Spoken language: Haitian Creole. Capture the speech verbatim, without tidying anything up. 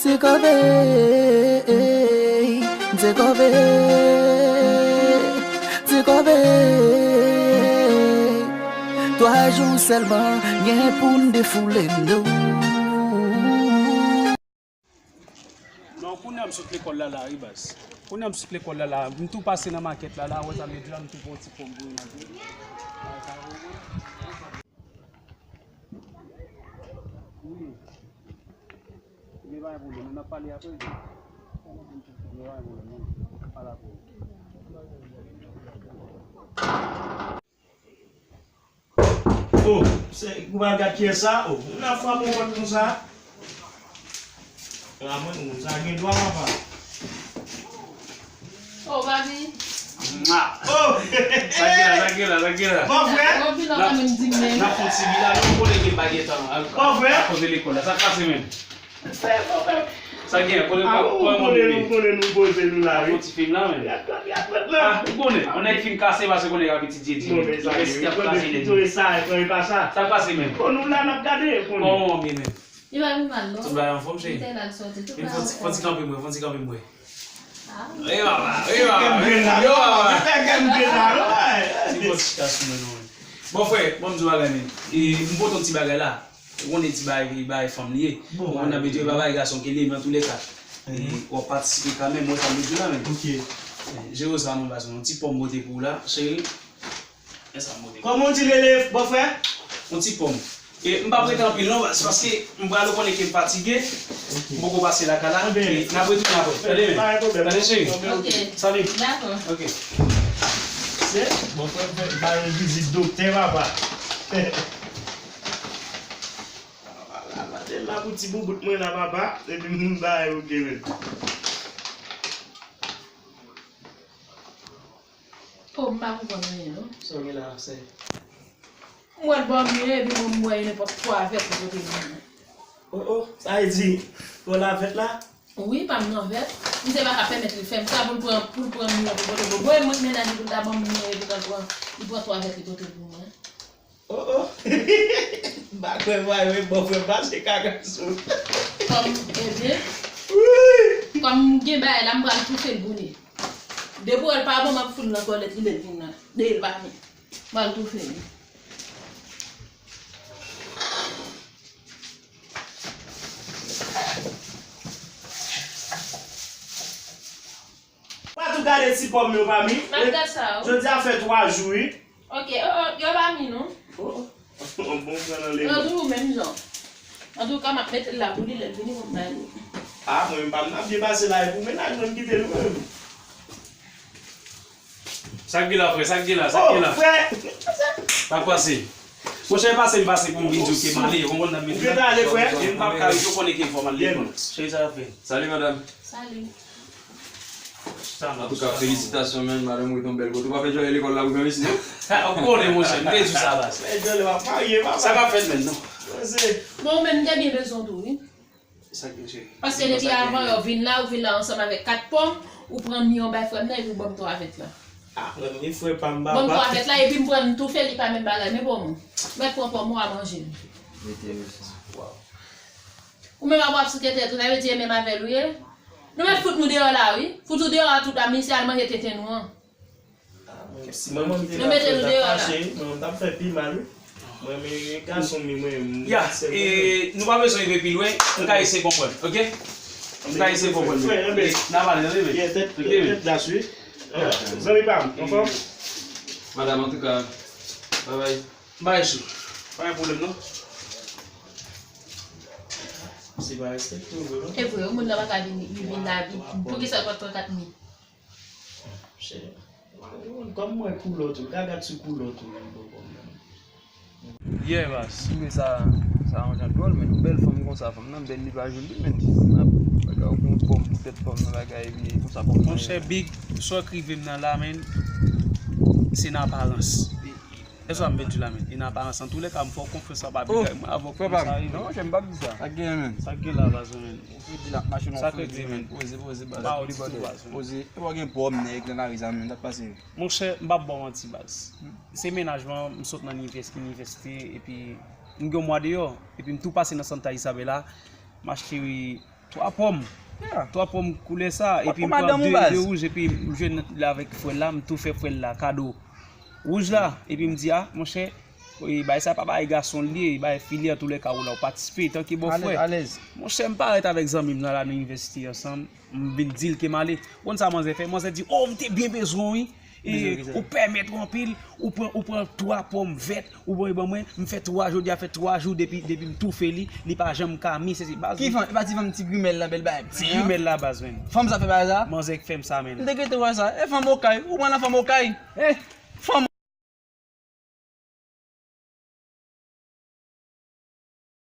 Ti kòve, ti kòve, ti kòve. Twa jou sèlman gen pou n defoule nou. Non, kounye a m sot lekòl la la, wi, baz. Kounye a m sot lekòl la la. M tou pase nan makèt la la, wè sa m di la, m tou pran ti pòm pou manje. Wi. Gen pa gen pwoblèm, n ap pale apre, wi. Gen pa gen pwoblèm, non. Pale apre. Oh, se, ou pa gad kiyès sa? Oh, moun ap frape yon pòt konsa. Ramen, moun sa gen dwa, papa. Oh, papi. Mwa. Oh! Sa gen la, sa gen la, sa gen la. Bon, frè? Bon, pi nan pa menm di m menm. N ap fè yon ti bi la, nou konnen gen bagay tan. Bon, frè? Koze lekòl la, sa k pase menm? Sa gen, konnen, ah, konnen, konnen nou, konnen nou poze nou la, wi. Fon ti fim la, men. Ah, ou konnen, yon nèg fin kase, pase konnen k ap etidye di. Bon, men sa, wi, konnen pito e sa, e pa sa. Sa pase, men. Bon, nou la, n ap gade, konnen. Kòman w ye, men? Li pa vin mal, non. Tout bagay anfòm, cheri. Li te la, l soti, tout bagay anfòm. Fon ti kanpe mwen, fon ti kanpe mwen. Ah. Wi, papa, wi, papa. Wi, papa. Ti fon ti chita sou mwen, non, men. Bon, frè, bon, m di w bagay, men. E, m pote yon ti bagay la. Ou konnen ti bagay, bagay fanm li ye. Bon, ou konnen bagay, abitye, pa bagay gason ke li, men antouleka, e, w ap patisipe kanmenm, wè sa m vle di la, men. Ok. E, jere sa non, baz, yon ti pòm pote pou ou la, cheri. E sa m pote. Kòman w di l rele, bòfrè? Yon ti pòm. E, m p ap rete anpil non, se paske m pral, ou konnen ke m fatige. Ok. M poko pase lakay la. E, n ap retounen apre. Tande, men. Pa gen pwoblèm. Tande, cheri. Ok. Salut. Dakò. Ok. Se, bòfrè m fè, ba yon vizit doktè, papa. Ala, mande la pou ti boubout mwen la, papa. Epi m ba yo geren. Oh, m pa konprann anyen, non. Sa w gen la, sè? M wè l bò m ye, epi mwen m wè e nenpòt twa vèt li pote pou mwen. Oh, oh, sa vle di, pou lavèt la? Wi, pa m nan vèt. M te pa ka pèmèt li fè m sa pou l pran, pou l pran mwen pou pote pou mwen. Mwen, mennaj li pou l ta ban m mwen, epi l pran, li pran twa vèt li pote pou mwen. Oh, oh. M pa kwè vwa yo, bòfrè m pase kaka sou. Kòm, ebyen, kòm m gen bagay la, m pral toufe l pou li. Depi w wè l pa bon, m ap fout l nan tòlèt li lè l vin nan. Dèyè l pa vin. M pral toufe li. Pa tou gade ti pòm yo pa mi. M ap gad sa, wi. Jodi a fè twa jou, wi. Ok, oh, oh, yo pa mi, non. Oh, oh. Bon, pran nan leman. Yo toujou menm jan. Antouka, m ap mete l la pou li, lè l vini pou m bay li. Ah, mwen menm pa m nan byen pase la, e pou mennaj mwen m kite l, wi. Sa k gen la, frè, sa k gen la, sa k gen la. Oh, frè. Sa k pase? Monchè, pase m pase pou m vin di w ke m ale, ou konprann, n ap vin. Ou gentan ale, frè? E m p ap ka rete, ou konnen ke fò m al lekòl. Cheri, sa y ap fè? Salut, madame. Salut. Antouka, felisitasyon, men, madanm ou ret yon bèl kote. Ou pa fè djòlè lekòl la pou fè mesye? Ou konnen, monchè, m te di w sa, baz. Fè djòlè, w ap marye, papa. Sa pa fèt menm, non. Bon, men m te byen bezwen w tou, wi. Sa k gen, cheri? Paske depi avan yè w vin la, ou vin la ansanm avèk kat pòm, ou pran mi an bay frè m nan, epi ou ban m twa vèt la. Ah, mwen, men frè pa m, papa. Ban m twa vèt la, epi m pran m toufe, li pa menm bagay, men pòm ou. Mèt pran pòm ou a manje l. Mete yo sa. Waw. Ou menm ap w ap souke tèt ou, sa vle di e menm avè l ou ye? Nou mèt fout nou deyò la, wi. Fout ou deyò a tout la, misye al manje tenten nou an. Ah, mwen, si manman m te la, mwen t ap fache, wi. Manman m t ap fè pi mal, wi. Mwen, men gason m, mwen, m... Ya, e, nou pa bezwen rive pi lwen, m ka eseye konprann, ok? M ka eseye konprann. Frè, anben. N a pale, tande, men. Yeah, tèt, tèt glas, wi. Zanmi pa m, anfòm? Madam, antouka, babay. Bay sou. Pa gen pwoblèm, non. Se pa respekte w vre, non. E vre, yon moun nan pa ka vin, li vin la, li, poukisa l pa t pran kat mil? Chè. Kòm mwen koulòt ou, gagad sou koulòt ou, li bon kòm nan. Yeah, baz. Mwen sa, sa yon jan dwòl, men yon bèl fanm konsa, fanm nan bèl, li pa joli, men bagay ou pran pòm, poutèt pòm nan bagay, epi konsa pòm nan. Monchè Big, sa k rive m nan la, men, se nan aparans. Èske w ap mete la, men? E nan aparans. Antoulèka, m fè w konfyans, sa pa bigay mwen avè w konsa, wi, men. Non, monchè, m p ap di sa. Sa k gen, men? Sa k gen la, baz, men? Ou kredi l ap mache nan kredi, men. Poze, poze, baz. Poze, poze. E pa gen pòm nèg nan lari sa, men. Sa k pase? Monchè, m p ap ba w manti, baz. Se mennaj mwen, m sot nan inivès-, inivèsite, epi m gen yon mwa deyò, epi m tou pase nan Santa Isabela, m achte, wi, Twa pòm. Twa pòm koulè sa, epi m pran de wouj, epi m jwenn la avèk frè l la, m tou fè frè l la kado wouj la, epi m di, a, monchè, bagay sa pa bagay gason l ye, bagay fi l ye, antoulèka ou la, ou patisipe, tanke bò frè. Monchè, m parèt avèk zanmi m nan la, nou envesti ansanm, m vin di l ke m ale. Ou konn sa manzè fè? Manzè di, o, m te byen bezwen w, wi. E ou pèmèt w anpil, ou pran, ou pran twa pòm vèt, ou voye ban mwen, m fè twa, jodi a fè twa jou depi, depi m toufe li, li pa janm ka mi, se, se baz. Ki fanm, e pa ti fanm ti grimèl la, bèl bagay. Ti grimèl la, baz, menn. Fanm sa fè bagay sa? Manzè k fè m sa, menn. M te gentan wè sa. E fanm okay, ou pran nan fanm okay. E fanm